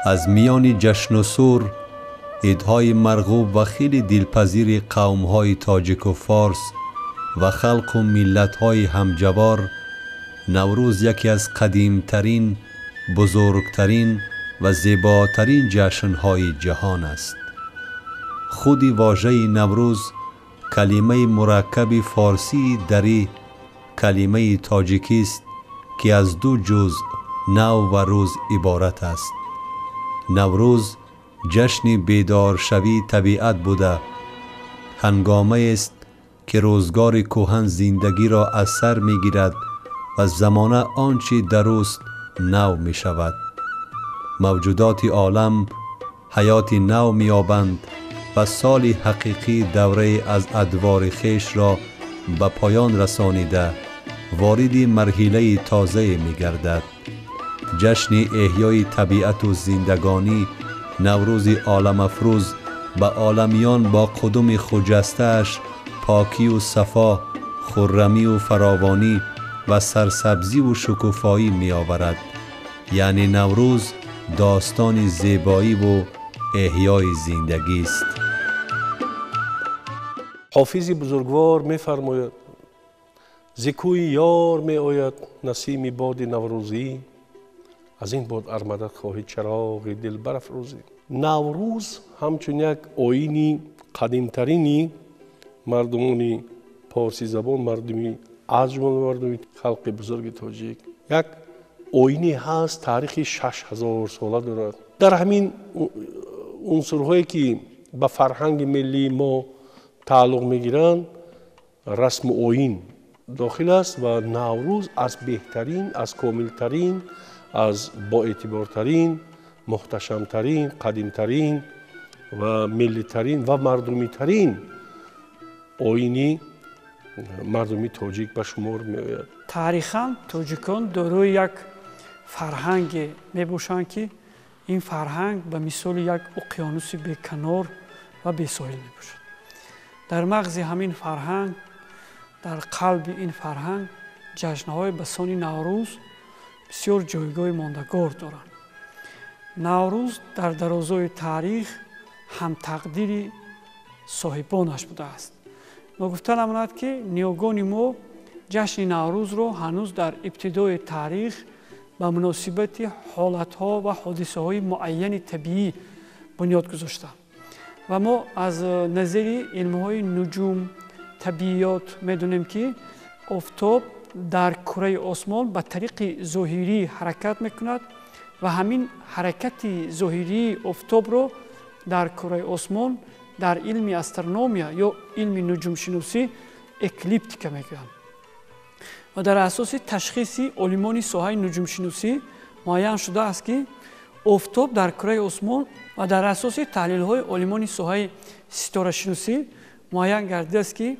از میان جشن و سور، عیدهای مرغوب و خیلی دلپذیر قومهای تاجیک و فارس و خلق و ملت‌های همجوار، نوروز یکی از قدیمترین، بزرگترین و زیباترین جشن‌های جهان است. خود واژه نوروز کلمه مرکب فارسی دری، کلمه تاجیکی است که از دو جزء نو و روز عبارت است. نوروز جشن بیدارشوی طبیعت بوده، هنگامه است که روزگار کهن زندگی را از سر میگیرد و زمانه آنچه در اوست نو می شود. موجودات عالم حیات نو می‌یابند و سال حقیقی دوره از ادوار خویش را به پایان رسانیده وارد مرحله تازه می‌گردد. جشن احیای طبیعت و زندگانی، نوروز عالم افروز به عالمیان با قدم خجسته‌اش پاکی و صفا، خرمی و فراوانی و سرسبزی و شکوفایی می آورد. یعنی نوروز داستان زیبایی و احیای زندگی است. حافظ بزرگوار می فرماید: ز کوی یار می آید نسیم باد نوروزی، از این باد ارمدت خواهی چراغ دل برافروزی. نوروز همچون یک آیین قدیمترینی مردمانی پارسی زبان، مردمی از جمله مردمی خلق بزرگ تاجیک، یک آیینی هست تاریخ 6000 ساله دارد. در همین عنصرهایی که به فرهنگ ملی ما تعلق میگیرند، رسم و آیین داخل است و نوروز از بهترین، از کاملترین، از با اعتبارترین، محتشمترین، قدیمترین و ملیترین و مردمیترین آیینی مردمی تاجیک به شمار می آید. تاریخاً تاجیکان دارای یک فرهنگ می باشند که این فرهنگ به مثال یک اقیانوس بیکنار و بی ساحل می باشد. در مغز همین فرهنگ، در قلب این فرهنگ، جشن‌های بسان نوروز بسیار جایگاه ماندگار دارند. نوروز در درازای تاریخ هم تقدیر صاحبانش بوده است. ناگفته نماند که نیاگان ما جشن نوروز را هنوز در ابتدای تاریخ به مناسبت حالتها و حادثه های معین طبیعی بنیاد گذاشتند و ما از نظر علمهای نجوم، طبیعیات میدونیم که آفتاب در کره آسمان به طریق ظاهری حرکت میکند و همین حرکت ظاهری آفتاب را در کره آسمان در علم استرونومیا یا علم نجوم شناسی اکلیپتیکا میگویند و در اساس تشخیص علمان ساحه نجوم شناسی معین شده است که آفتاب در کره آسمان و در اساس تحلیل های علمان ساحه ستاره شناسی معین گردیده است که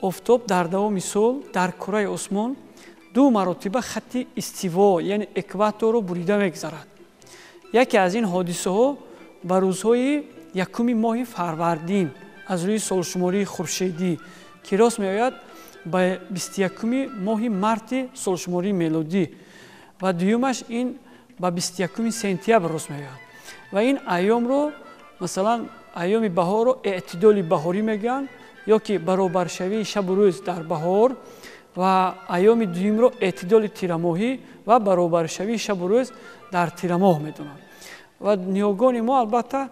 آفتاب در دوام سال در کره آسمان دو مرتبه خط استوا یعنی اکواتور را بریده میگذرد. یکی از این حادثه ها به روزهای یکم ماه فروردین از روی سالشماری خورشیدی که راست میآید به 21 ماه مارت سالشماری میلادی و دومش این به 21 سنتیابر راست میآید و این ایام رو مثلا ایام بهار رو اعتدال بهاری میگن یا که برابرشوی شب و روز در بهار Ва айёми дуюмро эътидоли тирамоҳӣ ва баробаршавии шабу рӯз дар тирамоҳ медонанд. Ва ниёгони мо албатта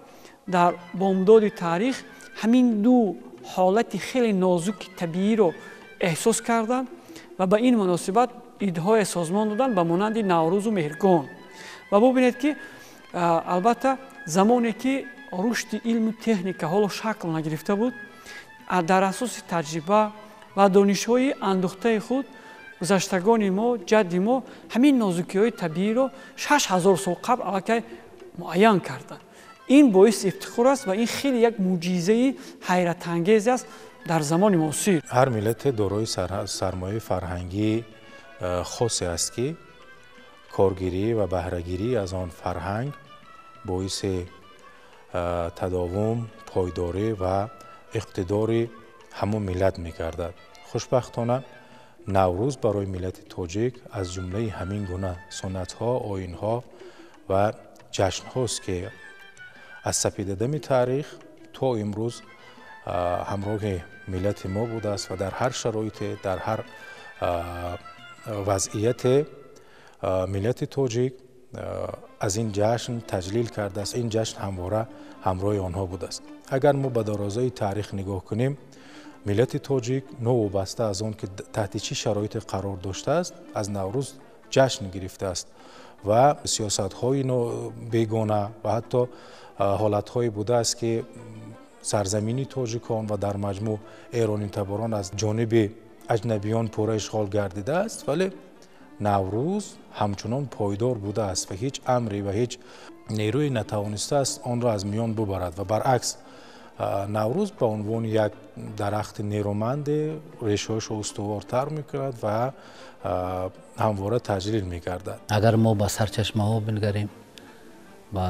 дар бомдоди таърих ҳамин ду ҳолати хеле нозуки табииро эҳсос карданд ва ба ин муносибат идҳое созмон доданд ба монанди Наврӯзу Меҳргон. Ва бубинед, ки албатта замоне ки рушди илму техника ҳоло шакл нагирифта буд, дар асоси таҷриба ва донишҳои андӯхтаи худ гузаштагони мо, ҷадди мо ҳамин нозукиҳои табииро 6000 сол қабл аллакай муайян карданд. Ин боиси ифтихор аст ва ин хеле як мӯъҷизаи ҳайратангез аст дар замони муосир. Ҳар миллате дорои сармояи фарҳангии хосе аст, ки коргирӣ ва баҳрагирӣ аз он фарҳанг боиси тадовум, пойдорӣ ва иқтидори ҳамон миллат мегардад. Хушбахтона, Наврӯз барои миллати тоҷик аз ҷумлаи ҳамин гуна суннатҳо, оинҳо ва ҷашнҳост, ки аз сапедадами таърих то имрӯз ҳамроҳи миллати мо будааст ва дар ҳар шароите, дар ҳар вазъияте миллати тоҷик аз ин ҷашн таҷлил кардааст. Ин ҷашн ҳамвора ҳамроҳи онҳо будааст. Агар мо ба дарозаи таърих нигоҳ кунем, миллати тоҷик новобаста аз он ки таҳти чӣ шароите қарор доштааст, аз Наврӯз ҷашн гирифтааст ва сиёсатҳои бегона ва ҳатто ҳолатҳое будааст, ки сарзамини тоҷикон ва дар маҷмӯъ эронитаборон аз ҷониби аҷнабиён пурра ишғол гардидааст, вале Наврӯз ҳамчунон пойдор будааст ва ҳеҷ амре ва ҳеҷ нерӯе натавонистааст онро аз миён бубарад. Ва баръакс, Наврӯз ба унвони як дарахти нерӯманде решаҳояшро устувортар мекунад ва ҳамвора таҷлил мегардад. Агар мо ба сарчашмаҳо бингарем, ба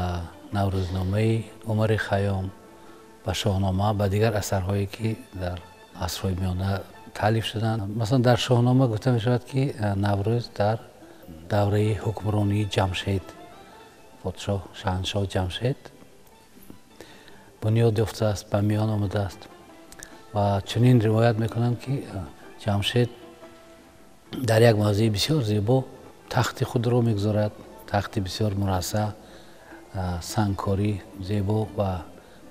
Наврӯзномаи Умари Хайём, ба Шоҳнома, ба дигар асарҳое, ки дар асрҳои миёна таълиф шуданд, масалан, дар Шоҳнома гуфта мешавад, ки Наврӯз дар давраи ҳукмронии Ҷамшед, подшоҳ шаҳаншоҳ Ҷамшед бунёд ёфтааст, ба миён омадааст. Ва чунин ривоят мекунанд, ки Ҷамшед дар як мавзеи бисёр зебо тахти худро мегузорад, тахти бисёр мурассаъ, сангкорӣ зебо, ва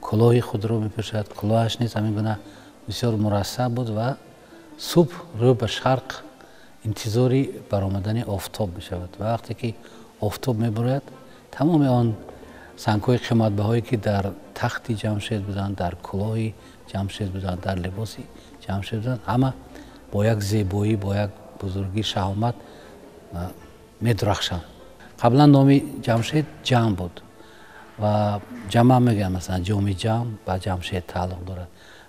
кулоҳи худро мепӯшад. Кулоҳаш низ ҳамин гуна бисёр мурассаъ буд ва субҳ рӯ ба шарқ интизори баромадани офтоб мешавад. Ва вақте ки офтоб мебарояд, тамоми он сангҳои қиматбаҳое, ки дар тахти Ҷамшед буданд, дар кулоҳи Ҷамшед буданд, дар либоси Ҷамшед буданд, ҳама бо як зебоӣ, бо як бузургӣ, шаҳомат медурахшанд. Қаблан номи Ҷамшед Ҷам буд ва ҷама мегӯянд, масалан, ҷоми Ҷам ба Ҷамшед тааллуқ дорад.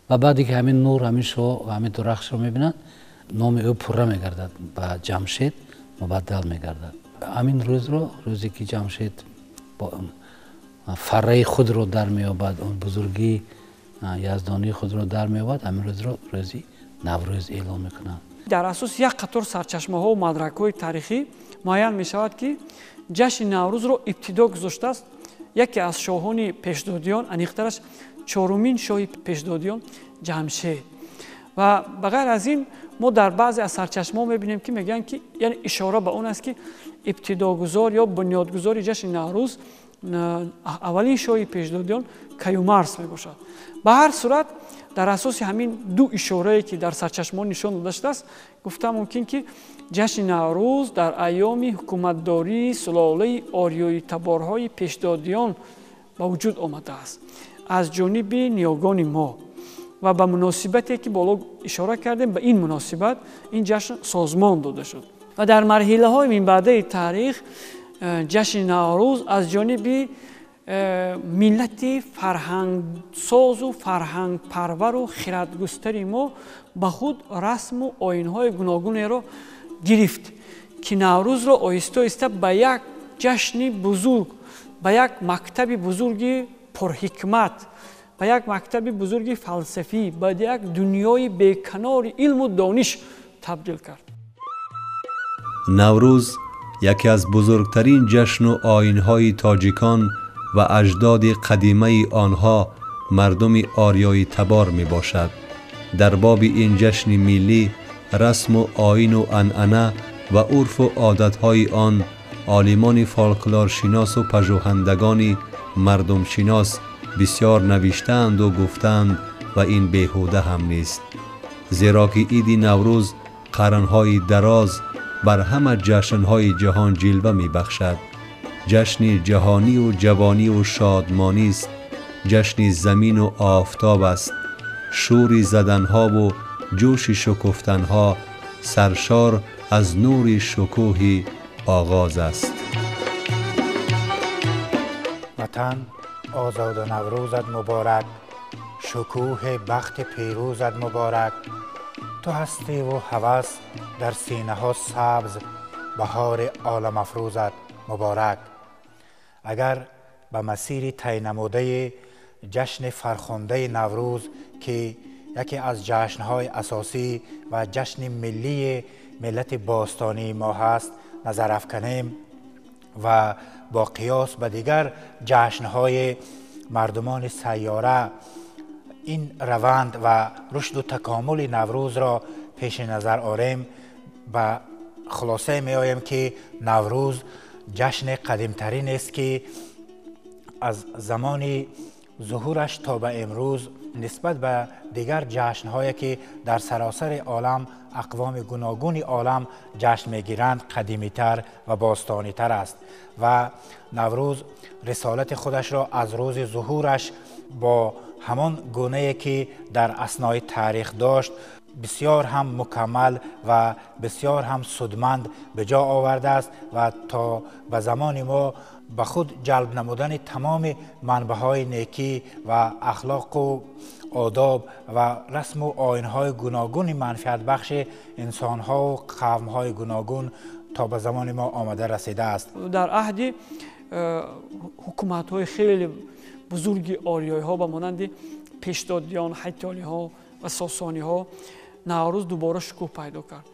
Ва баъде ки ҳамин нур, ҳамин шоҳ ва ҳамин дурахшро мебинанд, номи ӯ пурра мегардад, ба Ҷамшед мубаддал мегардад. Ҳамин рӯзро, рӯзе ки Ҷамшед фарраи худро дар меёбад, он бузургии яздонии худро дар меёбад, ҳамин рӯзро рӯзи Наврӯз эълон мекунанд. Дар асоси як қатор сарчашмаҳо ва мадракҳои таърихӣ муайян мешавад, ки ҷашни Наврӯзро ибтидо гузоштааст яке аз шоҳони пешдодиён, аниқтараш чорумин шоҳи пешдодиён, Ҷамшед. Ва ба ғайр аз ин мо дар баъзе аз сарчашмаҳо мебинем, ки мегӯянд, ки яъне ишора ба он аст, ки ибтидогузор ё бунёдгузори ҷашни Наврӯз аввалин шоҳи пешдодиён Каюмарс мебошад. Ба ҳар сурат, дар асоси ҳамин ду ишорае, ки дар сарчашмаҳо нишон дода шудааст, гуфта мумкин, ки ҷашни Наврӯз дар айёми ҳукуматдории сулолаи ориёитаборҳои пешдодиён ба вуҷуд омадааст аз ҷониби ниёгони мо ва ба муносибате, ки боло ишора кардем, ба ин муносибат ин ҷашн созмон дода шуд. Ва дар марҳилаҳои минбаъдаи таърих ҷашни Наврӯз аз ҷониби миллати фарҳангсозу фарҳангпарвару хиратгустари мо ба худ расму оинҳои гуногунеро гирифт, ки Наврӯзро оҳиста оҳиста ба як ҷашни бузург, ба як мактаби бузурги пурҳикмат, ба як мактаби бузурги фалсафӣ, ба як дунёи беканори илму дониш табдил кард. Наврӯз яке аз бузургтарин ҷашну оинҳои тоҷикон ва аҷдоди қадимаи онҳо, мардуми ориёитабор мебошад. Дар боби ин ҷашни миллӣ расму оину анъана ва урфу одатҳои он олимони фолклоршиносу пажӯҳандагони мардумшинос бисёр навиштаанду гуфтаанд ва ин беҳуда ҳам нест, зеро ки иди Наврӯз қарнҳои дароз бар ҳама ҷашнҳои ҷаҳон ҷилва мебахшад. Ҷашни ҷаҳонию ҷавонию шодмонист, ҷашни замину офтоб аст. Шӯри заданҳову ҷӯши шукуфтанҳо саршор аз нури шукӯҳи оғоз аст. Ватан, озоду Наврӯзат муборак, шукӯҳи бахти пирӯзат муборак. Ту ҳастиву ҳавас дар синаҳо сабз, баҳори оламафрӯзат муборак. Агар ба масири тай намудаи ҷашни фархундаи Наврӯз, ки яке аз ҷашнҳои асосӣ ва ҷашни миллии миллати бостонии мо ҳаст, назар афканем ва бо қиёс ба дигар ҷашнҳои мардумони сайёра ин раванд ва рушду такомули Наврӯзро пеши назар орем, ба хулосае меоем, ки Наврӯз ҷашни қадимтаринест, ки аз замони зуҳураш то ба имрӯз нисбат ба дигар ҷашнҳое, ки дар саросари олам ақвоми гуногуни олам ҷашн мегиранд, қадимитар ва бостонитар аст. Ва Наврӯз рисолати худашро аз рӯзи зуҳураш бо ҳамон гунае, ки дар аснои таърих дошт, бисёр ҳам мукаммал ва бисёр ҳам судманд ба ҷо овардааст ва то ба замони мо ба худ ҷалб намудани тамоми манбаъҳои некӣ ва ахлоқу одоб ва расму оинҳои гуногуни манфиатбахши инсонҳову қавмҳои гуногун то ба замони мо омада расидааст. Дар аҳди ҳукуматҳои хеле бузурги ориёиҳо ба монанди пешдодиён, ҳайтолиҳо ва сосониҳо Наврӯз дубора шукӯҳ пайдо кард.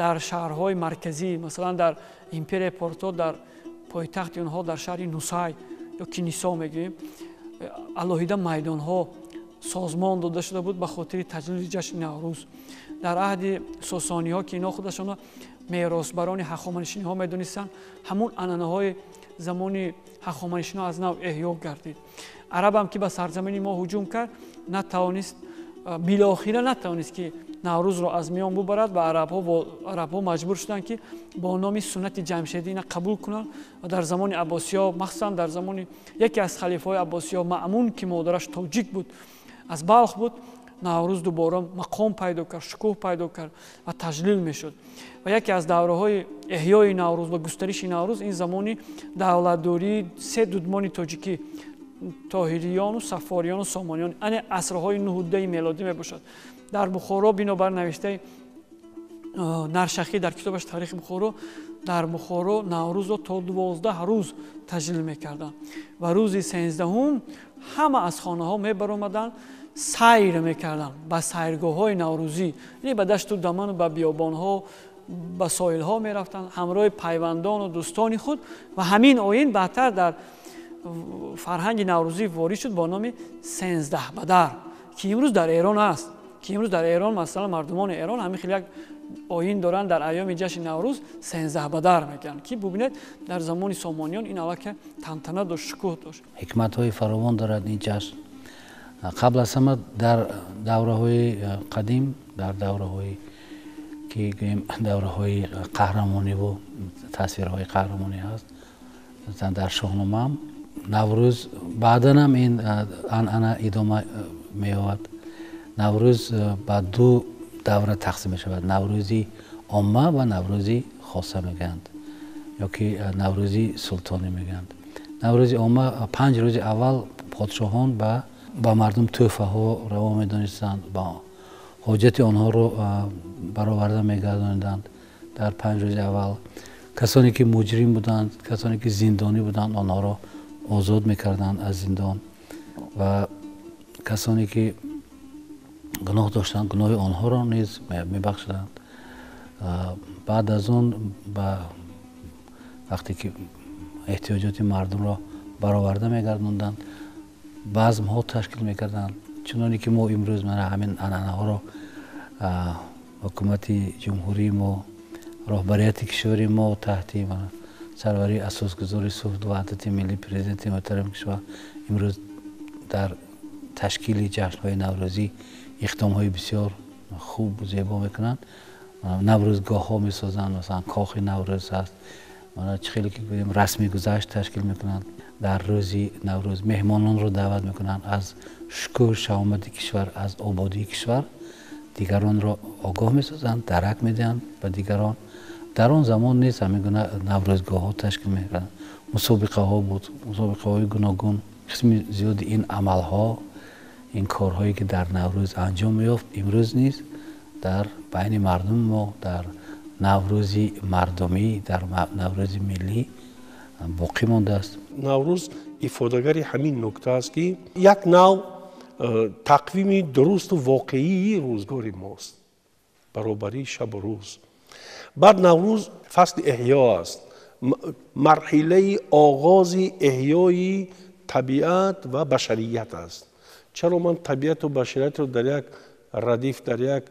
Дар шаҳрҳои марказӣ, масалан дар империяи Порто, дар пойтахти онҳо дар шаҳри Нусай ё Кинисо мегӯем, алоҳида майдонҳо созмон дода шуда буд ба хотири таҷлили ҷашни Наврӯз. Дар аҳди сосониҳо, ки инҳо худашонро меросбарони ҳахоманишиниҳо медонистанд, ҳамун анъанаҳои замони ҳахоманишиниҳо аз нав эҳё гардид. Арабам ки ба сарзамини мо ҳуҷум кард, натавонист, билохира натавонист, ки Наврӯзро аз миён бубарад ва арабҳо маҷбур шуданд, ки бо номи суннати ҷамшедӣ ина қабул кунанд. Ва дар замони аббосиҳо, махсусан дар замони яке аз халифаҳои аббосиҳо Маъмун, ки модараш тоҷик буд, аз Балх буд, Наврӯз дубора мақом пайдо кард, шукӯҳ пайдо кард ва таҷлил мешуд. Ва яке аз давраҳои эҳёи Наврӯз ва густариши Наврӯз ин замони давлатдории се дудмони тоҷикӣ, тоҳириёну саффориёну сомониён, яъне асрҳои нуҳудаи мелодӣ мебошад. Дар Бухоро, бинобар навиштаи Наршахӣ дар китобаш Таърихи Бухоро, дар Бухоро Наврӯзро то 12 рӯз таҷлил мекарданд ва рӯзи 13-ум ҳама аз хонаҳо мебаромаданд, сайр мекарданд ба сайргоҳҳои наврӯзӣ, яъне ба дашту даману ба биёбонҳо, ба соҳилҳо мерафтанд ҳамроҳи пайвандону дӯстони худ. Ва ҳамин оин баъдтар дар фарҳанги наврӯзӣ ворид шуд бо номи сенздаҳбадар, ки имрӯз дар Эрон аст, ки имрӯз дар Эрон, масалан, мардумони Эрон ҳамин хел як оин доранд, дар айёми ҷашни Наврӯз сенздаҳбадар мегӯянд, ки бубинед, дар замони сомониён ин аллакай тантана дошт, шукӯҳ дошт. Ҳикматҳои фаровон дорад ин ҷашн. Қабл аз ҳама дар давраҳои қадим, дар давраҳое ки гӯем давраҳои қаҳрамониву тасвирҳои қаҳрамонӣ ҳаст, масалан дар Шоҳномаам Наврӯз баъдан ҳам ин анъана идома меёбад. Наврӯз ба ду давра тақсим мешавад: Наврӯзи омма ва Наврӯзи хоса мегӯянд, ё ки Наврӯзи султонӣ мегӯянд. Наврӯзи омма 5 рӯзи аввал подшоҳон ба мардум тӯҳфаҳо раво медонистанд, ба ҳоҷати онҳоро бароварда мегардониданд. Дар 5 рӯзи аввал касоне ки муҷрим буданд, касоне ки зиндонӣ буданд, онҳоро озод мекарданд аз зиндон ва касоне ки гуноҳ доштанд, гуноҳи онҳоро низ мебахшиданд. Баъд аз он ба вақте ки эҳтиёҷоти мардумро бароварда мегардонданд, базмҳо ташкил мекарданд, чуноне ки мо имрӯз мана ҳамин анъанаҳоро ҳукумати ҷумҳурии мо, роҳбарияти кишвари мо таҳти сарварии асосгузори сулҳу ваҳдати миллӣ, президенти муҳтарами кишвар имрӯз дар ташкили ҷашнҳои наврӯзӣ иқдомҳои бисёр хуб зебо мекунанд. Наврӯзгоҳҳо месозанд, масалан кохи Наврӯз ҳаст, чӣ хеле ки гӯем расми гузашт ташкил мекунанд. Дар рӯзи Наврӯз меҳмононро даъват мекунанд, аз шукӯҳу шаҳомати кишвар, аз ободии кишвар дигаронро огоҳ месозанд, дарак медиҳанд ба дигарон. Дар он замон низ ҳамин гуна наврӯзгоҳҳо ташкил мекарданд, мусобиқаҳо буд, мусобиқаҳои гуногун. Қисми зиёди ин амалҳо, ин корҳое ки дар Наврӯз анҷом меёфт, имрӯз низ дар байни мардуми мо, дар Наврӯзи мардумӣ, дар Наврӯзи миллӣ боқӣ мондааст. Наврӯз ифодагари ҳамин нукта аст, ки як нав тақвими дурусту воқеии рӯзгори мост, баробарии шабу рӯз. Баъд Наврӯз фасли эҳё аст, марҳилаи оғози эҳёи табиат ва башарият аст. Чаро ман табиату башариятро дар як радиф, дар як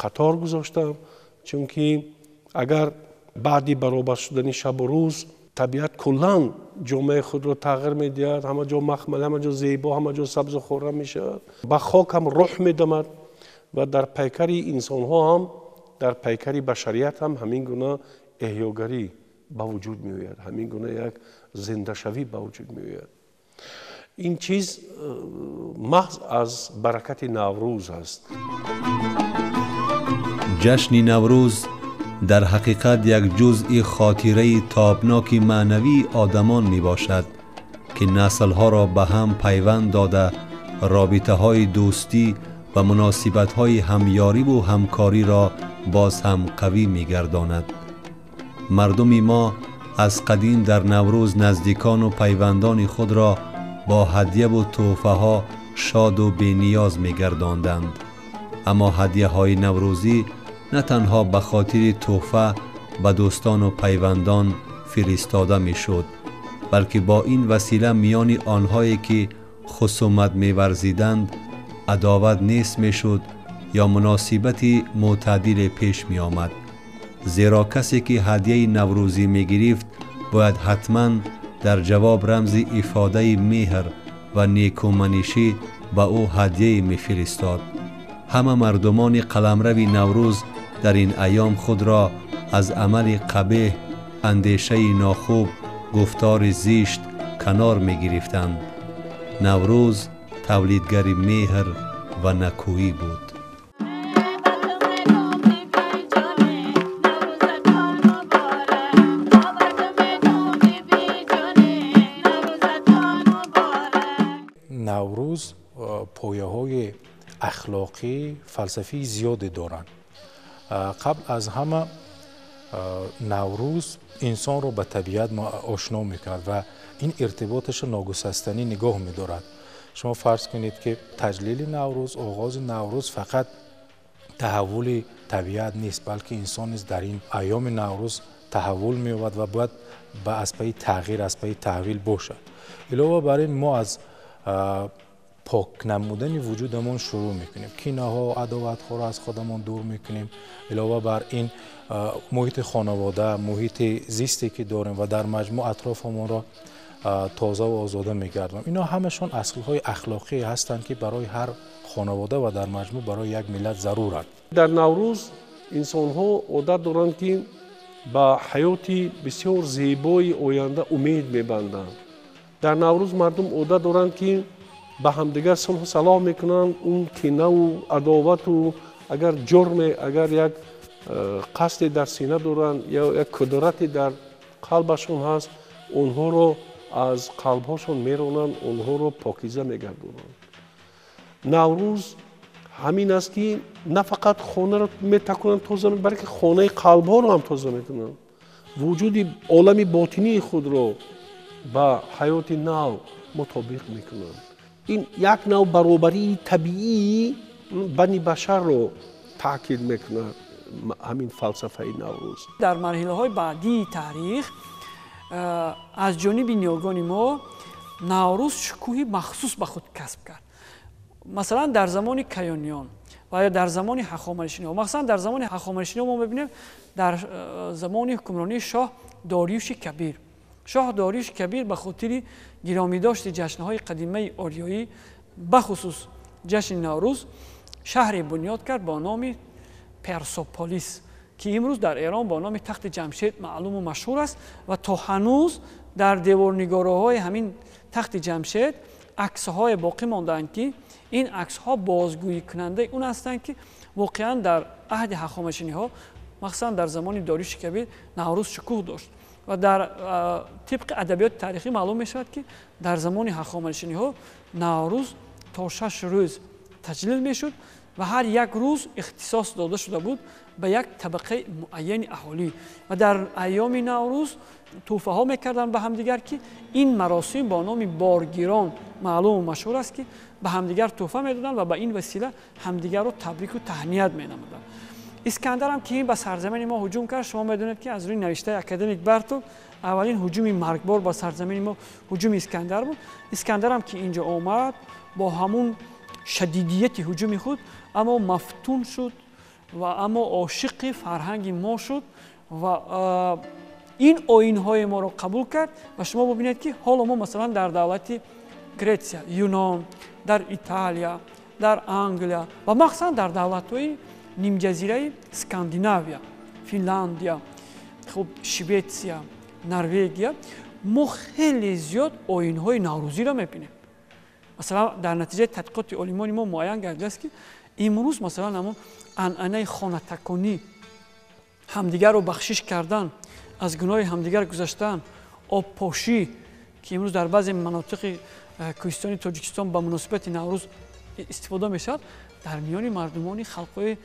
қатор гузоштам? Чунки агар баъди баробар шудани шабу рӯз табиат куллан ҷомеаи худро тағйир медиҳад, ҳама ҷо махмал, ҳама ҷо зебо, ҳама ҷо сабзу хуррам мешавад, ба хок ҳам рӯҳ медамад ва дар пайкари инсонҳо ҳам, дар пайкари башарият ҳам ҳамин гуна эҳёгарӣ ба вуҷуд меояд, ҳамин гуна як зиндашавӣ ба вуҷуд меояд. Ин чиз маҳз аз баракати Наврӯз аст. Ҷашни Наврӯз дар ҳақиқат як ҷузъи хотираи тобноки маънавии одамон мебошад, ки наслҳоро ба ҳам пайванд дода, робитаҳои дӯстӣ ва муносибатҳои ҳамёриву ҳамкориро боз ҳам қавӣ мегардонад. Мардуми мо аз қадим дар Наврӯз наздикону пайвандони худро бо ҳадьяву тӯҳфаҳо шоду бениёз мегардонданд. Аммо ҳадьяҳои наврӯзӣ на танҳо ба хотири тӯҳфа ба дӯстону пайвандон фиристода мешуд, балки бо ин васила миёни онҳое ки хусумат меварзиданд адоват нест мешуд ё муносибати мӯътадиле пеш меомад. Зеро касе ки ҳадьяи наврӯзӣ мегирифт бояд ҳатман дар ҷавоб рамзи ифодаи меҳр ва некуманишӣ ба ӯ ҳадьяе мефиристод. Ҳама мардумони қаламрави Наврӯз дар ин айём худро аз амали қабеҳ, андешаи нохуб, гуфтори зишт канор мегирифтанд. Наврӯз тавлидгари меҳр ва накӯӣ буд. Наврӯз пояҳои ахлоқӣ, фалсафии зиёде доранд. Қабл аз ҳама Наврӯз инсонро ба табиат ошно мекунад ва ин иртиботашро ногусастанӣ нигоҳ медорад. Шумо фарз кунед, ки таҷлили Наврӯз, оғози Наврӯз фақат таҳаввули табиат нест, балки инсон низ дар ин айёми Наврӯз таҳаввул меёбад ва бояд ба аз пайи тағйир, аз пайи таҳвил бошад. Илова бар ин мо аз пок намудани вуҷудамон шурӯъ мекунем, кинаҳо, адоватҳоро аз худамон дур мекунем. Илова бар ин муҳити хонавода, муҳити зисте ки дорем ва дар маҷмӯъ атрофамонро тоза ва озода мегардонем. Ино ҳамашон аслҳои ахлоқӣ ҳастанд, ки барои ҳар хонавода ва дар маҷмӯъ барои як миллат заруранд. Дар Наврӯз инсонҳо одат доранд, ки ба ҳаёти бисёр зебои оянда умед мебанданд. Дар Наврӯз мардум одат доранд, ки ба ҳамдигар сулҳу салоҳ мекунанд. Он кинаву адовату агар ҷурме, агар як қасде дар сина доранд ё як кудрате дар қалбашон ҳаст, онҳоро аз қалбҳошон меронанд, онҳоро покиза мегардонанд. Наврӯз ҳамин аст, ки на фақат хонаро метакунанд тоза, балки хонаи қалбҳоро ҳам тоза мекунанд. Вуҷуди олами ботинии худро ба ҳаёти нав мутобиқ мекунанд. Ин як нав баробарии табиии бани башарро таъкид мекунад ҳамин фалсафаи Наврӯз. Дар марҳилаҳои баъдии таърих аз ҷониби ниёгони мо Наврӯз шукӯҳи махсус ба худ касб кард. Масалан, дар замони каёниён, Ва дар замони Ҳахоманишиниҳо, махсусан дар замони Ҳахоманишиниҳо мо мебинем дар замони ҳукмронии шоҳ Дориюши Кабир. Шоҳ Дориюши Кабир ба хотири гиромидошти ҷашнҳои қадимаи ориёӣ, бахусус ҷашни Наврӯз, шаҳре бунёд кард бо номи Персополис, ки имрӯз дар Эрон бо номи тахти Ҷамшед маълуму машҳур аст ва то ҳанӯз дар деворнигоруҳои ҳамин тахти Ҷамшед аксҳое боқӣ мондаанд, ки ин аксҳо бозгӯикунандаи он ҳастанд, ки воқеан дар аҳди Ҳахоманишиниҳо, махсусан дар замони Дориюши Кабир, Наврӯз шукӯҳ дошт. Ва дар тибқи адабиёти таърихӣ маълум мешавад, ки дар замони Ҳахоманишиниҳо Наврӯз то 6 рӯз таҷлил мешуд ва ҳар як рӯз ихтисос дода шуда буд ба як табақаи муайяни аҳолӣ. Ва дар айёми Наврӯз тӯҳфаҳо мекарданд ба ҳамдигар, ки ин маросим бо номи боргирон маълуму машҳур аст, ки ба ҳамдигар тӯҳфа медоданд ва ба ин васила ҳамдигарро табрику таҳният менамуданд. Искандарам ки ба сарзамини мо ҳуҷум кард, шумо медонед, ки аз рӯи навиштаи академик Бартол аввалин ҳуҷуми маргбор ба сарзамини мо ҳуҷуми Искандар буд. Искандарам ки инҷо омад бо ҳамун шадидияти ҳуҷуми худ, аммо мафтун шуд ва аммо ошиқи фарҳанги мо шуд ва ин оинҳои моро қабул кард. Ва шумо бибинед, ки ҳоло мо масалан дар давлати Гретсия, Юнон, дар Италия, дар Англия ва махсусан дар давлатҳои нимҷазираи Скандинавия, Финляндия, хуб Шветсия, Норвегия мо хеле зиёд оинҳои наврӯзиро мебинем. Масалан, дар натиҷаи тадқиқоти олимони мо муайян гардидааст, ки имрӯз масалан ҳамон анъанаи хонатаконӣ, ҳамдигарро бахшиш кардан, аз гуноҳи ҳамдигар гузаштан, обпошӣ, ки имрӯз дар баъзе манотиқи кӯҳистони Тоҷикистон ба муносибати Наврӯз истифода мешавад, дар миёни мардумони халқҳои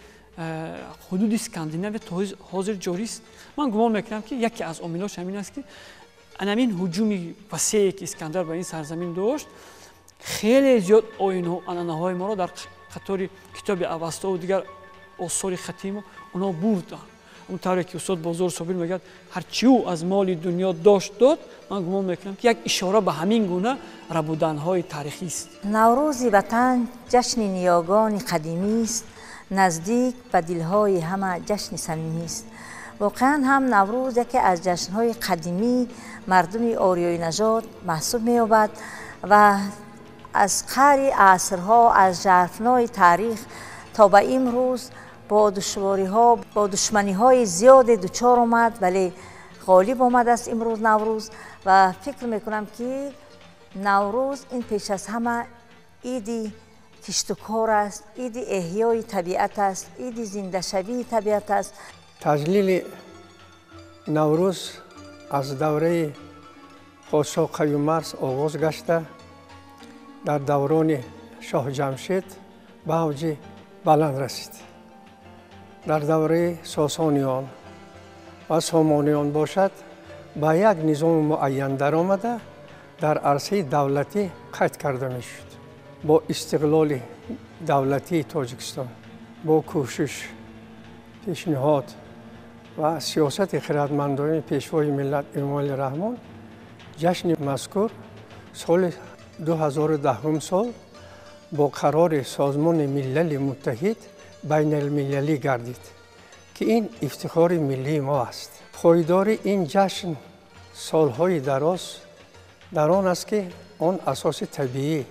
ҳудуди Скандинавия то ҳозир ҷорист. Ман гумон мекунам, ки яке аз омилҳош ҳамин аст, ки анамин ҳуҷуми васее, ки Искандар ба ин сарзамин дошт, хеле зиёд оинҳо, анъанаҳои моро дар қатори китоби Авастову дигар осори хаттии мо онҳо бурданд. Он тавре ки устод Бозор Собир мегӯяд, ҳарчи ӯ аз моли дунё дошт дод, ман гумон мекунам, ки як ишора ба ҳамин гуна рабуданҳои таърихист. Наврӯзи ватан ҷашни ниёгони қадимист, наздик ба дилҳои ҳама ҷашни самимист. Воқеан ҳам Наврӯз яке аз ҷашнҳои қадимии мардуми ориёинажод маҳсуб меёбад ва аз қаъри асрҳо, аз жарфнои таърих то ба имрӯз бо душвориҳо, бо душманиҳои зиёде дучор омад, вале ғолиб омадааст имрӯз Наврӯз. Ва фикр мекунам, ки Наврӯз ин пеш аз ҳама иди киштукор аст, иди эҳёи табиат аст, иди зиндашавии табиат аст. Таҷлили Наврӯз аз давраи подшоҳ Қаюмарс оғоз гашта, дар даврони шоҳ Ҷамшед ба авҷи баланд расид. Дар давраи Сосониён ва Сомониён бошад, ба як низоми муайян даромада, дар арсаи давлатӣ қайд карда мешуд. Бо истиқлоли давлатии Тоҷикистон, бо кӯшиш, пешниҳод ва сиёсати хиратмандони Пешвои миллат Эмомалӣ Раҳмон, ҷашни мазкур соли 2010 сол бо қарори Созмони Милали Муттаҳид байналмилалӣ гардид, ки ин ифтихори миллии мо аст. Пойдори ин ҷашн солҳои дароз дар он аст, ки он асоси табиӣ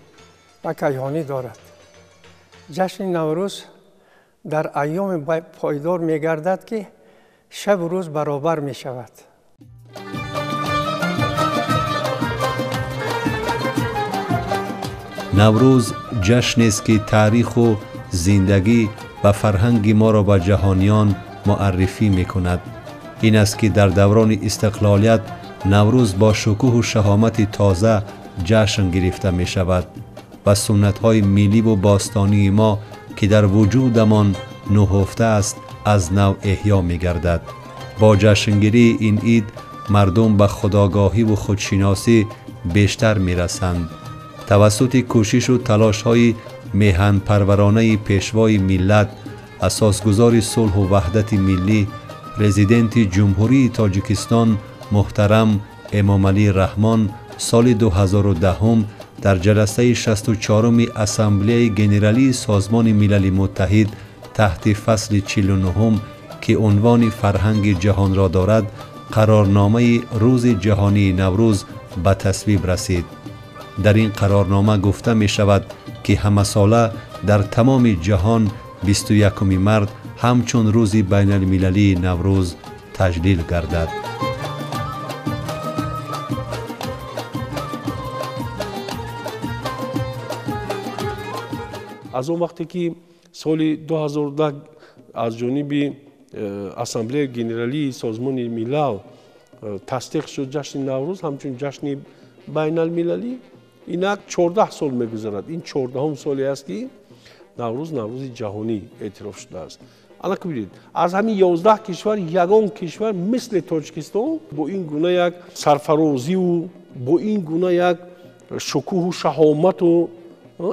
ва кайҳонӣ дорад. Ҷашни Наврӯз дар айёми пойдор мегардад, ки шабу рӯз баробар мешавад. Наврӯз ҷашнест, ки таъриху зиндагӣ ва фарҳанги моро ба ҷаҳониён муаррифӣ мекунад. Ин аст, ки дар даврони истиқлолият Наврӯз бо шукӯҳу шаҳомати тоза ҷашн гирифта мешавад ва суннатҳои милливу бостонии мо, ки дар вуҷудамон нуҳуфта аст, аз нав эҳё мегардад. Бо ҷашнгирии ин ид мардум ба худогоҳиву худшиносӣ бештар мерасанд. Тавассути кӯшишу талошҳои меҳанпарваронаи Пешвои миллат, асосгузори сулҳу ваҳдати миллӣ, Президенти Ҷумҳурии Тоҷикистон муҳтарам Эмомалӣ Раҳмон, соли 2010 дар ҷаласаи 64-уми Ассамблеяи Генералии Созмони Милали Муттаҳид таҳти фасли 49 ки унвони фарҳанги ҷаҳонро дорад, қарорномаи Рӯзи ҷаҳонии Наврӯз ба тасвиб расид. Дар ин қарорнома гуфта мешавад, ки ҳамасола дар тамоми ҷаҳон 21 март ҳамчун рӯзи байналмилалии Наврӯз таҷлил гардад. Аз он вақте ки соли 2010 аз ҷониби Ассамблеяи Генералии Созмони Милал тасдиқ шуд ҷашни Наврӯз ҳамчун ҷашни байналмилалӣ, инак 14 сол мегузарад. Ин 14-ум соле аст, ки Наврӯз Наврӯзи ҷаҳонӣ эътироф шудааст. Ана бибинед, аз ҳамин 11 кишвар ягон кишвар мисли Тоҷикистон бо ин гуна як сарфарозиву бо ин гуна як шукӯҳу шаҳомату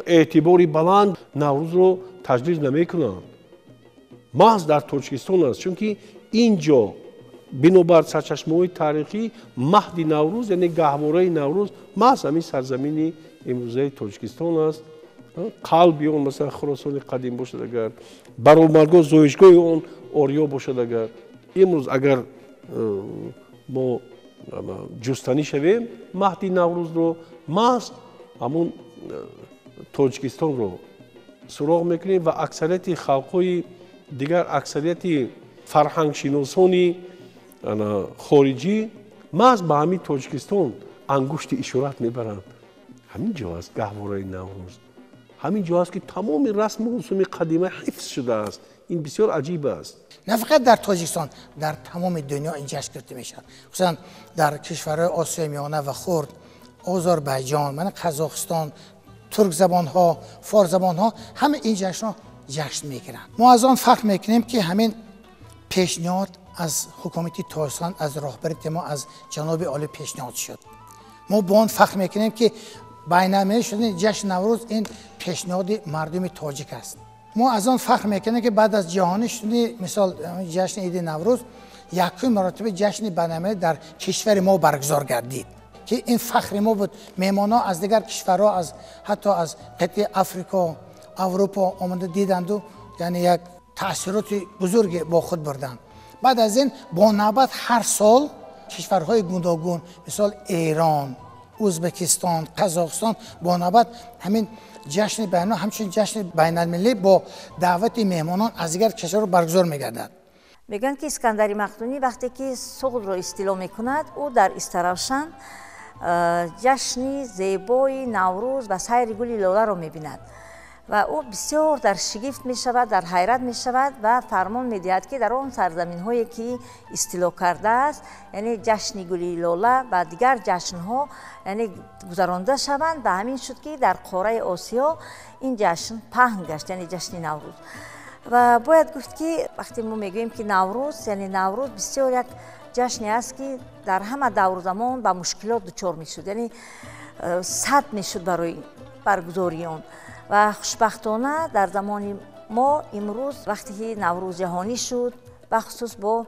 эътибори баланд Наврӯзро таҷлил намекунанд. Маҳз дар Тоҷикистон аст, чунки ин ҷо бинобар сарчашмаҳои таърихӣ маҳди Наврӯз, яъне гаҳвораи Наврӯз маҳз ҳамин сарзамини имрӯзаи Тоҷикистон аст. Қалби он масалан Хуросони қадим бошад, агар баромадгоҳ зоишгоҳи он Ориё бошад, агар имрӯз агар мо ҷустанӣ шавем маҳди Наврӯзро, маҳз ҳамун Тоҷикистонро суроғ мекунем ва аксарияти халқҳои дигар, аксарияти фарҳангшиносони хориҷӣ маҳз ба ҳамин Тоҷикистон ангушти ишорат мебаранд. Ҳамин ҷо аст гаҳвораи Наврӯз, ҳамин ҷо аст, ки тамоми расму русуми қадима ҳифз шудааст. Ин бисёр аҷиб аст. На фақат дар Тоҷикистон, дар тамоми дунё ин ҷашн гирифта мешавад, хусусан дар кишварҳои Осиёи Миёна ва Хурд, Озарбайҷон, мана Қазоқистон, туркзабонҳо, форсзабонҳо ҳама ин ҷашнро ҷашн мегиранд. Мо аз он фахр мекунем, ки ҳамин пешниҳод аз ҳукумати Тоҷикистон, аз роҳбарияти мо, аз ҷаноби олӣ пешниҳод шуд. Мо бо он фахр мекунем, ки байналмилалӣ шудани ҷашни Наврӯз ин пешниҳоди мардуми тоҷик аст. Мо аз он фахр мекунем, ки баъд аз ҷаҳонӣ шудани мисол ҷашни иди Наврӯз якум маротиба ҷашни байналмилалӣ дар кишвари мо баргузор гардид, ки ин фахри мо буд. Меҳмонҳо аз дигар кишварҳо, аз ҳатто аз қитъаи Африко, Аврупо омада диданду, яъне як таъсироти бузурге бо худ бурданд. Баъд аз ин бо навбат ҳар сол кишварҳои гуногун, мисол Эрон, Ӯзбекистон, Қазоқистон бо навбат ҳамин ҷашни байналмилалӣ ҳамчун ҷашни байналмилалӣ бо даъвати меҳмонон аз дигар кишварҳо баргузор мегардад. Мегӯянд, ки Искандари Мақдунӣ вақте ки Суғдро истило мекунад, ӯ дар Истаравшан ҷашни зебои Наврӯз ва сайри гули лоларо мебинад ва ӯ бисёр дар шигифт мешавад, дар ҳайрат мешавад ва фармон медиҳад, ки дар он сарзаминҳое ки истило кардааст, яъне ҷашни гули лола ва дигар ҷашнҳо яъне гузаронда шаванд. Ва ҳамин шуд, ки дар қораи Осиё ин ҷашн паҳн гашт, яъне ҷашни Наврӯз. Ва бояд гуфт, ки вақте мо мегӯем, ки Наврӯз, яъне Наврӯз бисёр як ҷашне аст, ки дар ҳама давру замон ба мушкилот дучор мешуд, яъне сад мешуд барои баргузории он. Ва хушбахтона дар замони мо имрӯз вақте ки Наврӯз ҷаҳонӣ шуд, бахусус бо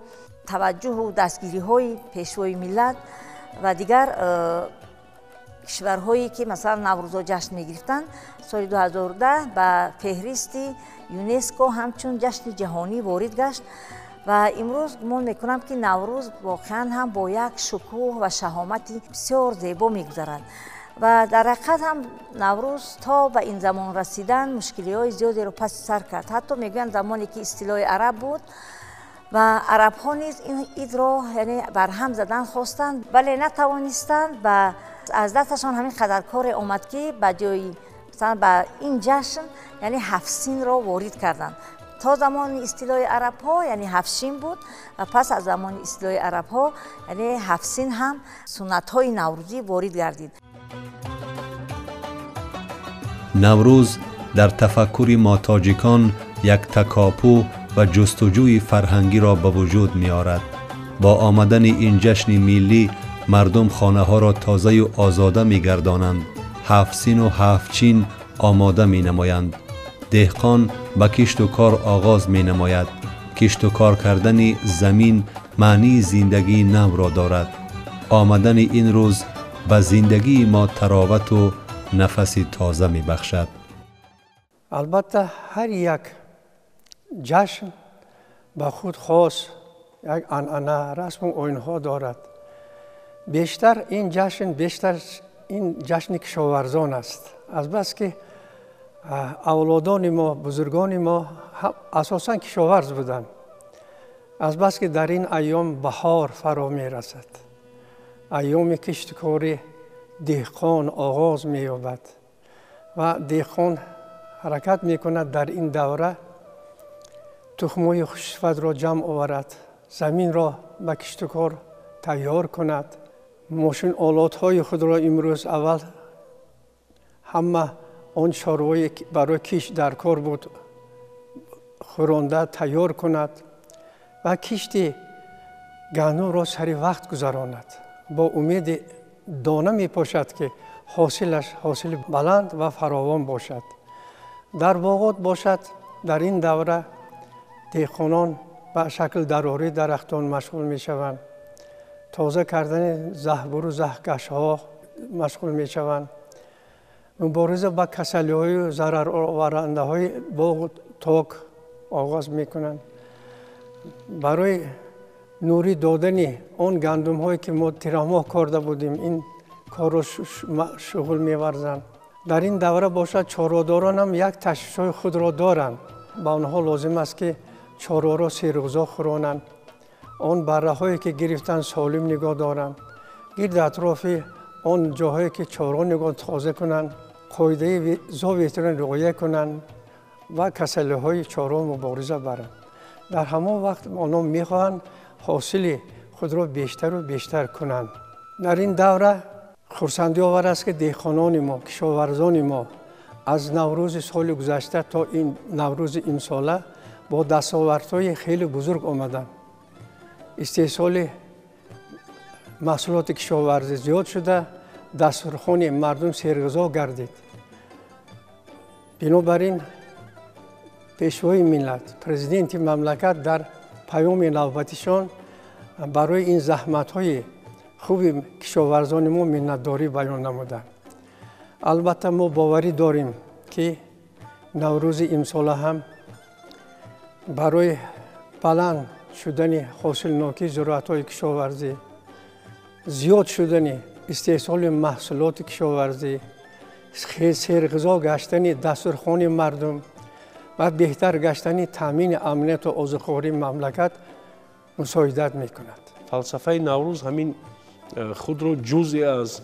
таваҷҷӯҳу дастгириҳои Пешвои миллат ва дигар кишварҳое ки масалан Наврӯзо ҷашн мегирифтанд, соли 2010 ба феҳристи ЮНЕСКО ҳамчун ҷашни ҷаҳонӣ ворид гашт. Ва имрӯз гумон мекунам, ки Наврӯз воқеан ҳам бо як шукӯҳ ва шаҳомати бисёр зебо мегузарад. Ва дар ҳақиқат ҳам Наврӯз то ба ин замон расидан мушкилиҳои зиёдеро паси сар кард. Ҳатто мегӯянд, замоне ки истилои араб буд ва арабҳо низ ин идро яъне барҳам задан хостанд, вале натавонистанд ва аз дасташон ҳамин қадар коре омад, ки ба ҷои масалан ба ин ҷашн яъне ҳафтсинро ворид карданд. То замони истилои арабҳо яъне ҳафтшин буд ва пас аз замони истилои арабҳо яъне ҳафтсин ҳам суннатҳои наврӯзӣ ворид гардид. Наврӯз дар тафаккури мо тоҷикон як такопӯ ва ҷустуҷӯи фарҳангиро ба вуҷуд меорад. Бо омадани ин ҷашни миллӣ мардум хонаҳоро тозаю озода мегардонанд, ҳафтсину ҳафтчин омода менамоянд. Деҳқон ба кишту кор оғоз менамояд. Кишту кор кардани замин маънии зиндагии навро дорад. Омадани ин рӯз ба зиндагии мо таровату нафаси тоза мебахшад. Албатта, ҳар як ҷашн ба худ хос як анъана, расму оинҳо дорад. Бештар ин ҷашн, бештар ин ҷашни кишоварзон аст, азбаски авлодони мо, бузургони мо асосан кишоварз буданд. Азбаски дар ин айём баҳор фаро мерасад, айёми киштукори деҳқон оғоз меёбад ва деҳқон ҳаракат мекунад дар ин давра тухмҳои хушсифатро ҷамъ оварад, заминро ба киштукор тайёр кунад, мошин олотҳои худро имрӯз аввал ҳама он чорвое барои кишт дар кор буд хӯронда тайёр кунад ва кишти гандумро сари вақт гузаронад. Бо умеди дона мепошад, ки ҳосилаш ҳосили баланд ва фаровон бошад. Дар боғот бошад, дар ин давра деҳқонон ба шакл дарории дарахтон машғул мешаванд, тоза кардани заҳбуру заҳкашҳо машғул мешаванд, мубориза ба касалиҳою зарароварандаҳои боғу ток оғоз мекунанд. Барои нурӣ додани он гандумҳое ки мо тирамоҳ корда будем, ин корро шуғл меварзанд. Дар ин давра бошад, чорводорон ҳам як ташвишҳои худро доранд. Ба онҳо лозим аст, ки чорворо серғизо хӯронанд, он барраҳое ки гирифтанд солим нигоҳ доранд, гирди атрофи он ҷоҳое ки чорво нигоҳ тоза кунанд, қоидаи зооветеринарӣ риоя кунанд ва касалиҳои чорво мубориза баранд. Дар ҳамон вақт онҳо мехоҳанд ҳосили худро бештару бештар кунанд. Дар ин давра хурсандиовар аст, ки деҳқонони мо, кишоварзони мо аз Наврӯзи соли гузашта то ин Наврӯзи имсола бо дастовардҳои хеле бузург омаданд. Истеҳсоли маҳсулоти кишоварзӣ зиёд шуда, дастурхони мардум серғизо гардид. Бинобар ин пешвои миллат, президенти мамлакат дар паёми навбатишон барои ин заҳматҳои хуби кишоварзони мо миннатдорӣ баён намуданд. Албатта, мо боварӣ дорем, ки Наврӯзи имсола ҳам барои баланд шудани ҳосилнокии зироатҳои кишоварзӣ, зиёд шудани истеҳсоли маҳсулоти кишоварзӣ, серғизо гаштани дастурхони мардум ва беҳтар гаштани таъмини амнияту озуқавории мамлакат мусоидат мекунад. Фалсафаи Наврӯз ҳамин худро ҷузъе аз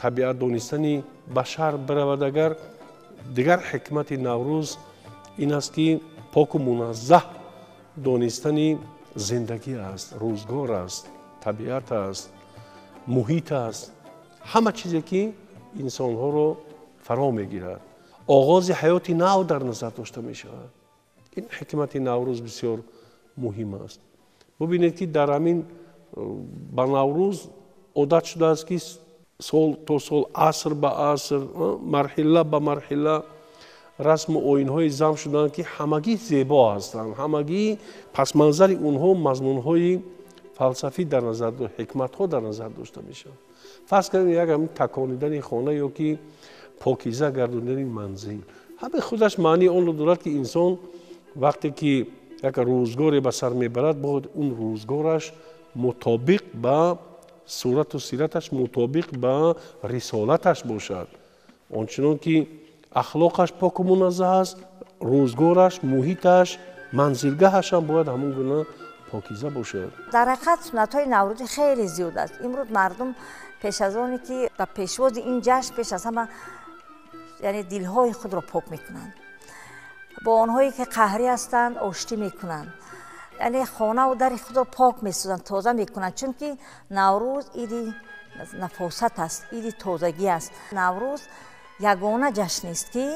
табиат донистани башар биравад. Агар дигар ҳикмати Наврӯз ин аст, ки поку муназзаҳ донистани зиндагӣ аст, рӯзгор аст, табиат аст, муҳит аст, ҳама чизе ки инсонҳоро фаро мегирад. Оғози ҳаёти нав дар назар дошта мешавад. Ин ҳикмати Наврӯз бисёр муҳим аст. Бубинед, ки дар ҳамин ба Наврӯз одат шудааст, ки сол то сол, аср ба аср, марҳила ба марҳила расму оинҳои зам шуданд, ки ҳамагӣ зебо ҳастанд, ҳамагӣ пасманзари онҳо мазмунҳои фалсафӣ дар назар, ҳикматҳо дар назар дошта мешавад. Фарз кардем, як ҳамин таконидани хона ё ки покиза гардондани манзил, ҳамин худаш маънии онро дорад, ки инсон вақте ки як рӯзгоре ба сар мебарад, бояд он рӯзгораш мутобиқ ба сурату сираташ, мутобиқ ба рисолаташ бошад. Ончунон ки ахлоқаш поку муназзаҳ аст, рӯзгораш, муҳиташ, манзилгаҳаш ҳам бояд ҳамон гуна покиза бошад. Дар ҳақиқат, суннатҳои наврӯзӣ хеле зиёд аст. Имрӯз мардум пеш аз оне ки ба пешвози ин ҷашн, пеш аз ҳама, яъне дилҳои худро пок мекунанд, бо онҳое ки қаҳрӣ ҳастанд оштӣ мекунанд, яъне хонаву дари худро пок месозанд, тоза мекунанд, чунки Наврӯз иди нафосат аст, иди тозагӣ аст. Наврӯз ягона ҷашнест, ки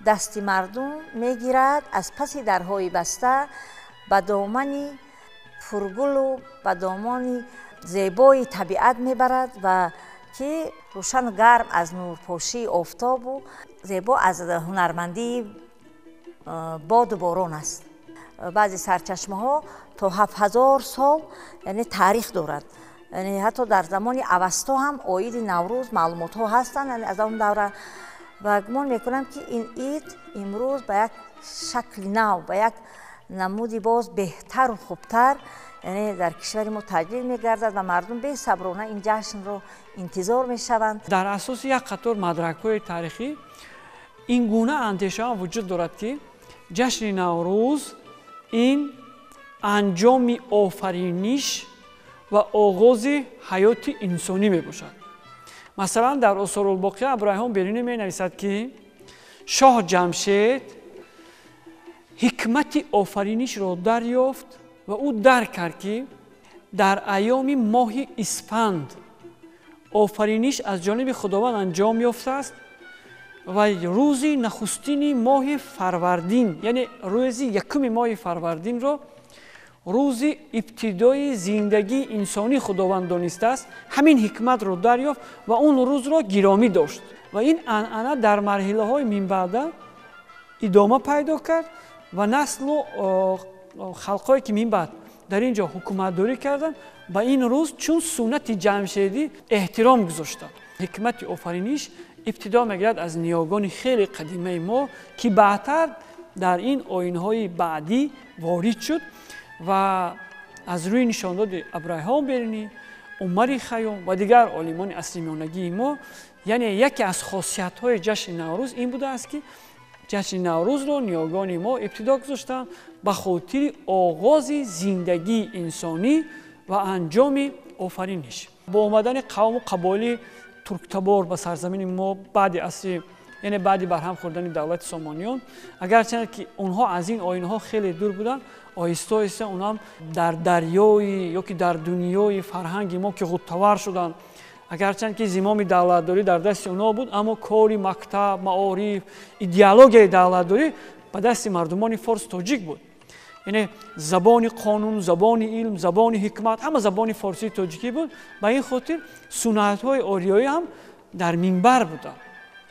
дасти мардум мегирад, аз паси дарҳои баста ба домани пургулу ба домони зебои табиат мебарад ва ки рӯшану гарм аз нурпошии офтобу зебо аз ҳунармандии боду борон аст. Баъзе сарчашмаҳо то 7000 сол, яъне, таърих дорад, яъне ҳатто дар замони Авасто ҳам оиди Наврӯз маълумотҳо ҳастанд, яъне аз он давра. Ва гумон мекунам, ки ин ид имрӯз ба як шакли нав, ба як намуди боз беҳтару хубтар, яъне дар кишвари мо таҷлил мегардад ва мардум бесаброна ин ҷашнро интизор мешаванд. Дар асоси як қатор мадракҳои таърихӣ ин гуна андешаҳо вуҷуд дорад, ки ҷашни Наврӯз ин анҷоми офариниш ва оғози ҳаёти инсонӣ мебошад. Масалан, дар Осорулбоқия Абдурайҳон Берунӣ менависад, ки шоҳ Ҷамшед ҳикмати офаринишро дарёфт ва ӯ дарк кард, ки дар айёми моҳи испанд офариниш аз ҷониби Худованд анҷом ёфтааст ва рӯзи нахустини моҳи фарвардин, яъне рӯзи якуми моҳи фарвардинро рӯзи ибтидои зиндагии инсонӣ Худованд донистааст. Ҳамин ҳикматро дарёфт ва он рӯзро гиромӣ дошт ва ин анъана дар марҳилаҳои минбаъда идома пайдо кард ва наслу халқҳое, ки минбаъд дар ин ҷо ҳукуматдорӣ карданд, ба ин рӯз чун суннати ҷамшедӣ эҳтиром гузоштанд. Ҳикмати офариниш ибтидо мегирад аз ниёгони хеле қадимаи мо, ки баъдтар дар ин оинҳои баъдӣ ворид шуд ва аз рӯи нишондоди Абдурайҳон Берунӣ, Умари Хайём ва дигар олимони асри миёнагии мо, яъне яке аз хосиятҳои ҷашни Наврӯз ин будааст, ки ҷашни Наврӯзро ниёгони мо ибтидо гузоштанд ба хотири оғози зиндагии инсонӣ ва анҷоми офариниш. Бо омадани қавму қабоили турктабор ба сарзамини мо баъди асри, яъне баъди барҳам хӯрдани давлати Сомониён, агарчанд ки онҳо аз ин оинҳо хеле дур буданд, оҳиста оҳиста онҳам дар дарёи ё ки дар дунёи фарҳанги мо ки ғуттавар шуданд. Агарчанд ки зимоми давлатдорӣ дар дасти онҳо буд, аммо кори мактаб, маориф, идеологияи давлатдорӣ ба дасти мардумони форс тоҷик буд. Яъне забони қонун, забони илм, забони ҳикмат ҳама забони форсии тоҷикӣ буд. Ба ин хотир суннатҳои ориёӣ ҳам дар минбар буданд.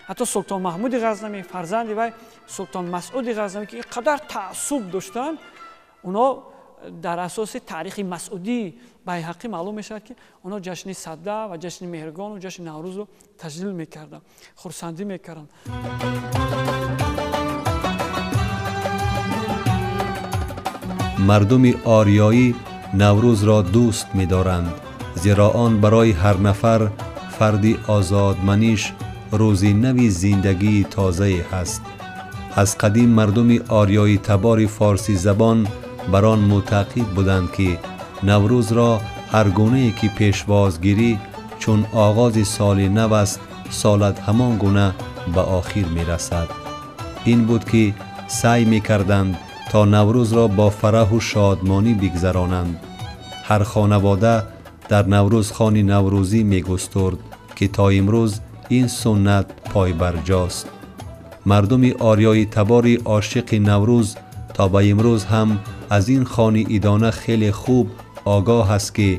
Ҳатто Султон Маҳмуди Ғазнавӣ, фарзанди вай Султон Масъуди Ғазнавӣ, ки ин қадар таассуб доштанд, онҳо дар асоси таърихи Масъудӣ Байҳақӣ маълум мешавад, ки онҳо ҷашни Садда ва ҷашни Меҳргону ҷашни Наврӯзро таҷлил мекарданд, хурсандӣ мекарданд. Мардуми ориёӣ Наврӯзро дӯст медоранд, зеро он барои ҳар нафар фарди озодманиш рӯзи нави зиндагии тозае ҳаст. Аз қадим мардуми ориёии табори форсӣ забон бар он мӯътақид буданд, ки Наврӯзро ҳар гунае ки пешвозгирӣ чун оғози соли нав аст, солат ҳамон гуна ба охир мерасад. Ин буд, ки саъй мекарданд то Наврӯзро бо фараҳу шодмонӣ бигзаронанд. Ҳар хонавода дар Наврӯз хони наврӯзӣ мегустурд, ки то имрӯз ин суннат пойбарҷост. Мардуми ориёии табори ошиқи Наврӯз то ба имрӯз ҳам аз ин хони идона хеле хуб огоҳ аст, ки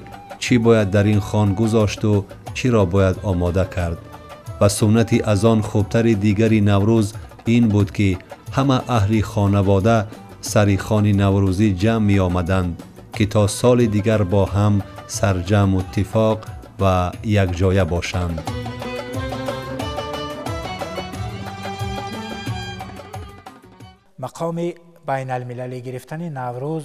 чӣ бояд дар ин хон гузошту чиро бояд омода кард. Ва суннати аз он хубтари дигари Наврӯз ин буд, ки ҳама аҳли хонавода сари хони наврӯзӣ ҷамъ меомаданд, ки то соли дигар бо ҳам сарҷамъу иттифоқ ва якҷоя бошанд. Мақоми байналмилалӣ гирифтани Наврӯз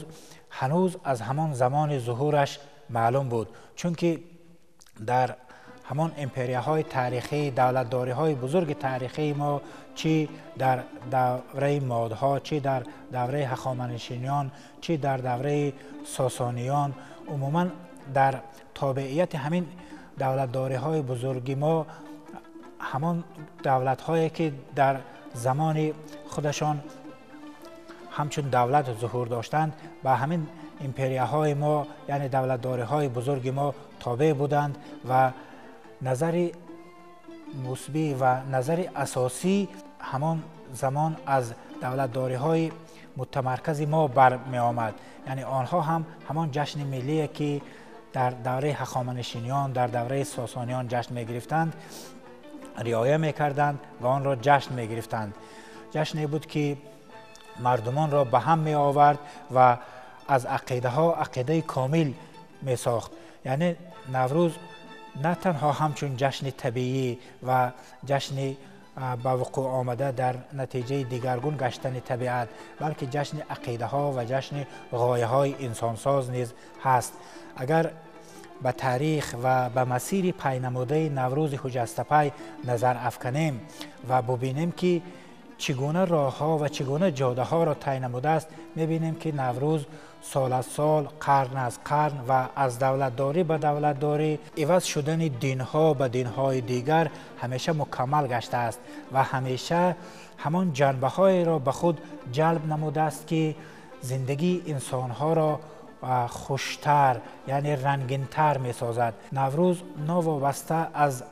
ҳанӯз аз ҳамон замони зуҳураш маълум буд, чунки дар ҳамон империяҳои таърихӣ, давлатдориҳои бузурги таърихии мо, чӣ дар давраи модҳо, чӣ дар давраи ҳахоманишиниён, чӣ дар давраи сосониён, умуман дар тобеияти ҳамин давлатдориҳои бузурги мо, ҳамон давлатҳое ки дар замони худашон ҳамчун давлат зуҳур доштанд, ба ҳамин империяҳои мо, яъне давлатдориҳои бузурги мо тобеъ буданд ва назари мусбӣ ва назари асосӣ ҳамон замон аз давлатдориҳои мутамаркази мо бармеомад. Яъне онҳо ҳам ҳамон ҷашни миллие, ки дар давраи ҳахоманишиниён, дар давраи сосониён ҷашн мегирифтанд, риоя мекарданд ва онро ҷашн мегирифтанд. Ҷашне буд, ки мардумонро ба ҳам меовард ва аз ақидаҳо ақидаи комил месохт. Яъне Наврӯз на танҳо ҳамчун ҷашни табиӣ ва ҷашни ба вуқӯъ омада дар натиҷаи дигаргун гаштани табиат, балки ҷашни ақидаҳо ва ҷашни ғояҳои инсонсоз низ ҳаст. Агар ба таърих ва ба масири пайнамудаи Наврӯзи ҳуҷастапай назар афканем ва бубинем, ки чӣ гуна роҳҳо ва чӣ гуна ҷодаҳоро тай намудааст, мебинем, ки Наврӯз сол аз сол, қарн аз қарн ва аз давлатдорӣ ба давлатдорӣ, иваз шудани динҳо ба динҳои дигар ҳамеша мукаммал гаштааст ва ҳамеша ҳамон ҷанбаҳоеро ба худ ҷалб намудааст, ки зиндагии инсонҳоро хуштар, яъне рангинтар месозад. Наврӯз новобаста аз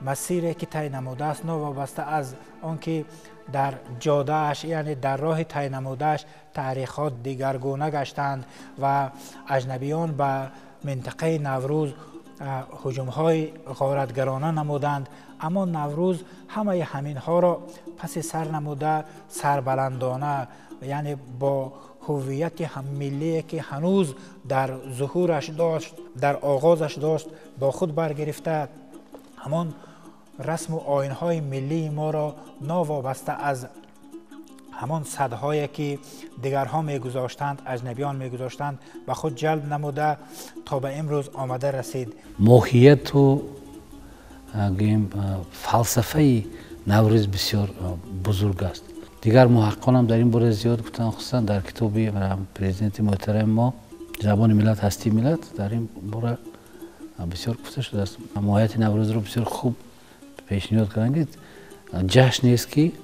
масире, ки тай намудааст, новобаста аз он ки дар ҷодааш, яъне дар роҳи тай намудааш таърихҳо дигаргуна гаштанд ва аҷнабиён ба минтақаи Наврӯз ҳуҷумҳои ғоратгарона намуданд, аммо Наврӯз ҳамаи ҳаминҳоро паси сар намуда, сарбаландона, яъне бо ҳуввияти миллие, ки ҳанӯз дар зуҳураш дошт, дар оғозаш дошт, бо худ баргирифта, ҳамон расму оинҳои миллии моро новобаста аз ҳамон садҳое, ки дигарҳо мегузоштанд, аҷнабиён мегузоштанд, ба худ ҷалб намуда то ба имрӯз омада расид. Моҳияту гӯем фалсафаи Наврӯз бисёр бузург аст. Дигар муҳаққиқонам дар ин бора зиёд гуфтанд, хусусан дар китоби президенти муҳтарами мо «Забони миллат, ҳастии миллат» дар ин бора бисёр гуфта шудааст. Моҳияти Наврӯзро бисёр хуб пешниҳод карданд, ки ҷашнест, ки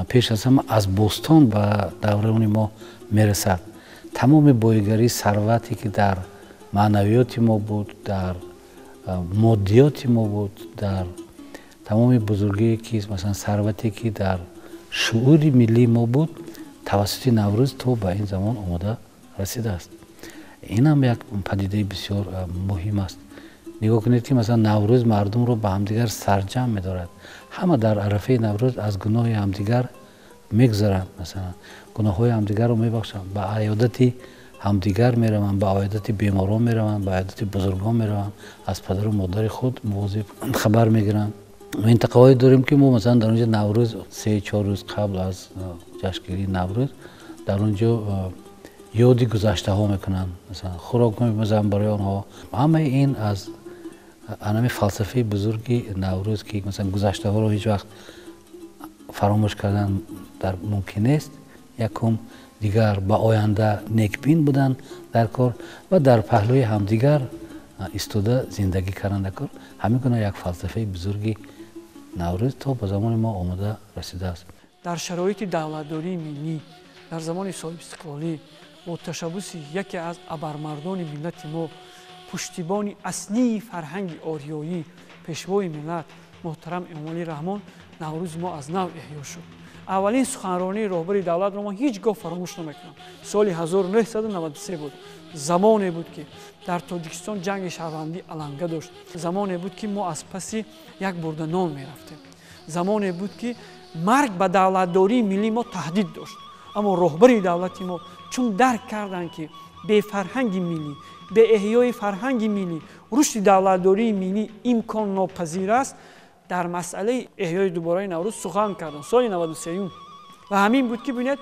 пеш аз ҳама аз бостон ба даврони мо мерасад. Тамоми боигарии сарвате, ки дар маънавиёти мо буд, дар моддиёти мо буд, дар тамоми бузургие, ки масалан сарвате, ки дар шуури миллии мо буд, тавассути Наврӯз то ба ин замон омода расидааст. Инам як падидаи бисёр муҳим аст. Нигоҳ кунед, ки масалан Наврӯз мардумро ба ҳамдигар сарҷамъ медорад. Ҳама дар арафаи Наврӯз аз гуноҳи ҳамдигар мегузаранд, масалан гуноҳҳои ҳамдигарро мебахшанд, ба аёдати ҳамдигар мераванд, ба аёдати беморон мераванд, ба аёдати бузургон мераванд, аз падару модари худ мувозиб хабар мегиранд. Минтақаҳое дорем, ки мо масалан дар он ҷо Наврӯз 3-4 рӯз қабл аз ҷашнгирии Наврӯз дар он ҷо ёди гузаштаҳо мекунанд, масалан хӯрок мепазанд барои онҳо. Ҳамаи ин аз анами фалсафаи бузурги Наврӯз, ки масалан гузаштаҳоро ҳеҷ вақт фаромӯш кардан дар мумкин нест, якум, дигар ба оянда некбин будан дар кор ва дар паҳлӯи ҳамдигар истода зиндагӣ кардан дар кор. Ҳамин гуна як фалсафаи бузурги Наврӯз то ба замони мо омода расидааст. Дар шароити давлатдории миллӣ, дар замони соҳибистиқлолӣ, бо ташаббуси яке аз абармардони миллати мо, пуштибони аслии фарҳанги ориёӣ, пешвои миллат муҳтарам Эмомалӣ Раҳмон, Наврӯзи мо аз нав эҳё шуд. Аввалин суханронии роҳбари давлатро мо ҳеҷ гоҳ фаромӯш намекунам. Соли 1993 буд. Замоне буд, ки дар Тоҷикистон ҷанги шаҳрвандӣ аланга дошт. Замоне буд, ки мо аз паси як бурда нон мерафтем. Замоне буд, ки марг ба давлатдории миллии мо таҳдид дошт. Аммо роҳбари давлати мо чун дарк карданд, ки бефарҳанги миллӣ, беэҳёи фарҳанги миллӣ рушди давлатдории миллӣ имконнопазир аст, дар масъалаи эҳёи дубораи Наврӯз сухан карданд соли 93-юм. Ва ҳамин буд, ки бинед,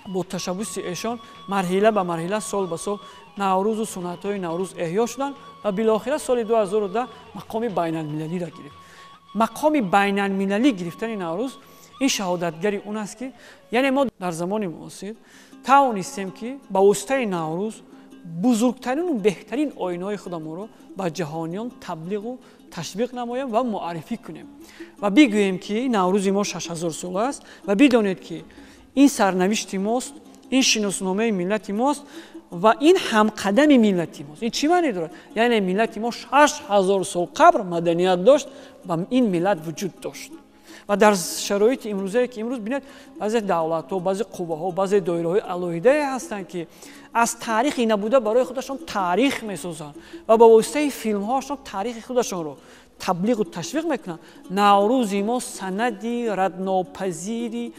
бо ташаббуси эшон марҳила ба марҳила, сол ба сол Наврӯзу суннатҳои Наврӯз эҳё шуданд ва билохира соли 2010 мақоми байналмилалиро гирифт. Мақоми байналмилалӣ гирифтани Наврӯз ин шаҳодатгари он аст, ки яъне мо дар замони муосир тавонистем, ки ба воситаи Наврӯз бузургтарину беҳтарин оинаҳои худамонро ба ҷаҳониён таблиғу ташвиқ намоем ва муаррифӣ кунем ва бигӯем, ки Наврӯзи мо 6000 сола аст ва бидонед, ки ин сарнавишти мост, ин шиносномаи миллати мост ва ин ҳамқадами миллати мост. Ин чӣ маъне дорад? Яъне миллати мо 6000 сол қабр маданият дошт ва ин миллат вуҷуд дошт. Ва дар шароити имрӯзае, ки имрӯз бинед, баъзе давлатҳо, баъзе қувваҳо, баъзе доираҳои алоҳидае ҳастанд, ки аз таърихи набуда барои худашон таърих месозанд ва ба воситаи филмҳоашон таърихи худашонро таблиғу ташвиқ мекунанд, Наврӯзи мо санади раднопазири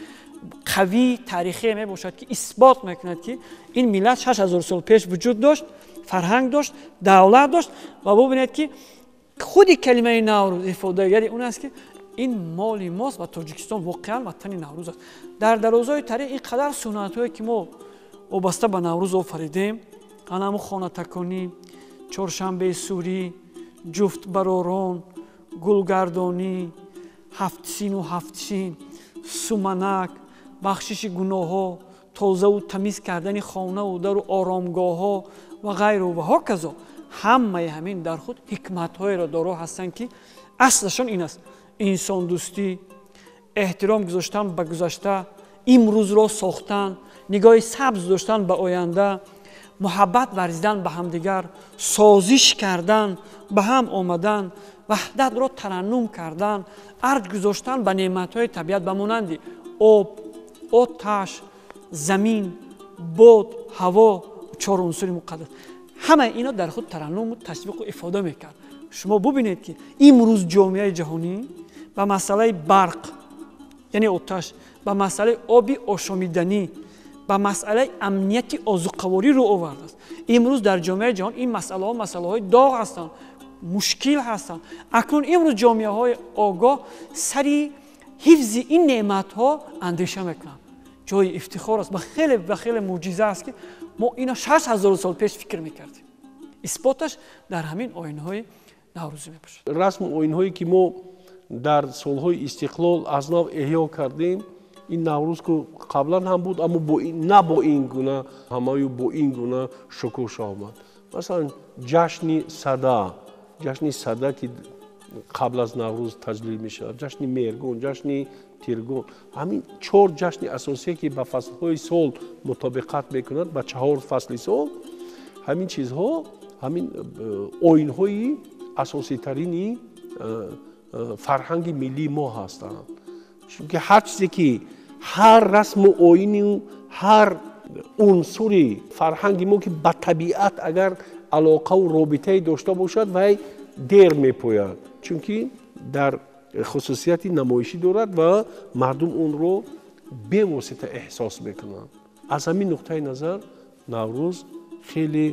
қавии таърихие мебошад, ки исбот мекунад, ки ин миллат 6000 сол пеш вуҷуд дошт, фарҳанг дошт, давлат дошт. Ва бубинед, ки худи калимаи Наврӯз ифодагари он аст, ки Ин моли мост ва Тоҷикистон воқеан ватани Наврӯз аст. Дар дарозои таърих ин қадар суннатҳое ки мо вобаста ба Наврӯз офаридем, ҳамун хонатаконӣ, чоршанбеи сурӣ, ҷуфтбаророн, гулгардонӣ, ҳафтсину ҳафтсин, суманак, бахшиши гуноҳҳо, тозаву тамиз кардани хонаву дару оромгоҳҳо ва ғайру ва ҳоказо, ҳамаи ҳамин дар худ ҳикматҳоеро доро ҳастанд, ки аслашон ин аст: инсондӯстӣ, эҳтиром гузоштан ба гузашта, имрӯзро сохтан, нигоҳи сабз доштан ба оянда, муҳаббат варзидан ба ҳамдигар, созиш кардан, ба ҳам омадан, ваҳдатро тараннум кардан, арҷ гузоштан ба неъматҳои табиат ба монанди об, оташ, замин, бод, ҳаво, чор унсури муқаддас. Ҳамаи ино дар худ тараннуму ташвиқу ифода мекард. Шумо бубинед, ки имрӯз ҷомеаи ҷаҳонӣ ба масъалаи барқ, яъне оташ, ба масъалаи оби ошомиданӣ, ба масъалаи амнияти озуқаворӣ рӯ овардааст. Имрӯз дар ҷомеаи ҷаҳон ин масъалаҳо масъалаҳои доғ ҳастанд, мушкил ҳастанд. Акнун имрӯз ҷомеаҳои огоҳ сари ҳифзи ин неъматҳо андеша мекунанд. Ҷои ифтихор аст ва хеле мӯъҷиза аст, ки мо ино 6000 сол пеш фикр мекардем. Исботаш дар ҳамин оинҳои наврӯзӣ мебошад. Расму оинҳое ки мо дар солҳои истиқлол аз нав эҳё кардем, ин Наврӯз ку қаблан ҳам буд, аммо на бо ин гуна ҳамаю бо ин гуна шукӯҳ омад. Масалан, ҷашни Сада, ҷашни Сада ки қабл аз Наврӯз таҷлил мешавад, ҷашни Меҳргон, ҷашни Тиргон, ҳамин чор ҷашни асосие ки ба фаслҳои сол мутобиқат мекунад, ба чаҳор фасли сол, ҳамин чизҳо, ҳамин оинҳои асоситарини фарҳанги миллии мо ҳастанд. Чунки ҳар чизе ки ҳар расму оину ҳар унсури фарҳанги мо ки ба табиат агар алоқаву робитае дошта бошад, вай дер мепояд, чунки дар хусусияти намоишӣ дорад ва мардум онро бевосита эҳсос мекунанд. Аз ҳамин нуқтаи назар Наврӯз хеле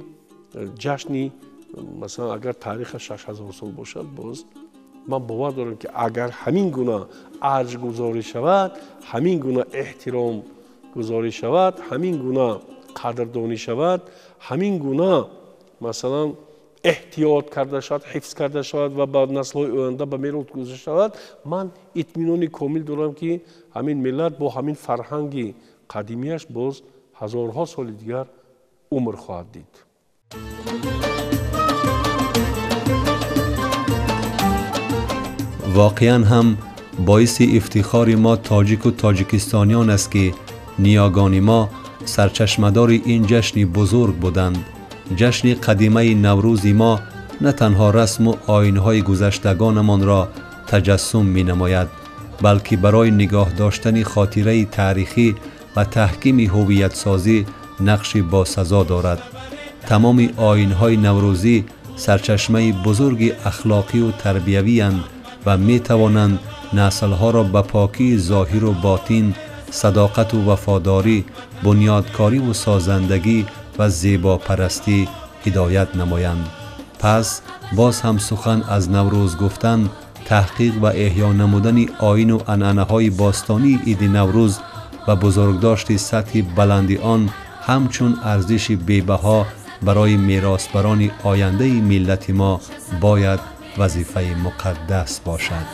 ҷашни, масалан, агар таърихаш 6000 сол бошад, боз ман бовар дорам, ки агар ҳамин гуна арҷгузорӣ шавад, ҳамин гуна эҳтиром гузорӣ шавад, ҳамин гуна қадрдонӣ шавад, ҳамин гуна масалан эҳтиёт карда шавад, ҳифз карда шавад ва ба наслҳои оянда ба мерос гузошта шавад, ман итминони комил дорам, ки ҳамин миллат бо ҳамин фарҳанги қадимияш боз ҳазорҳо соли дигар умр хоҳад дид. Воқеан ҳам боиси ифтихори мо тоҷику тоҷикистониён аст, ки ниёгони мо сарчашмадори ин ҷашни бузург буданд. Ҷашни қадимаи Наврӯзи мо на танҳо расму оинҳои гузаштагонамонро таҷассум менамояд, балки барои нигоҳ доштани хотираи таърихӣ ва таҳкими ҳувиятсозӣ нақши босазо дорад. Тамоми оинҳои наврӯзӣ сарчашмаи бузурги ахлоқиву тарбиявиянд ва метавонанд наслҳоро ба покии зоҳиру ботин, садоқату вафодорӣ, бунёдкориву созандагӣ ва зебопарастӣ ҳидоят намоянд. Пас боз ҳам сухан аз Наврӯз гуфтан, таҳқиқ ва эҳё намудани оину анъанаҳои бостонии иди Наврӯз ва бузургдошти сатҳи баланди он ҳамчун арзиши бебаҳо барои меросбарони ояндаи миллати мо бояд вазифаи муқаддас бошад.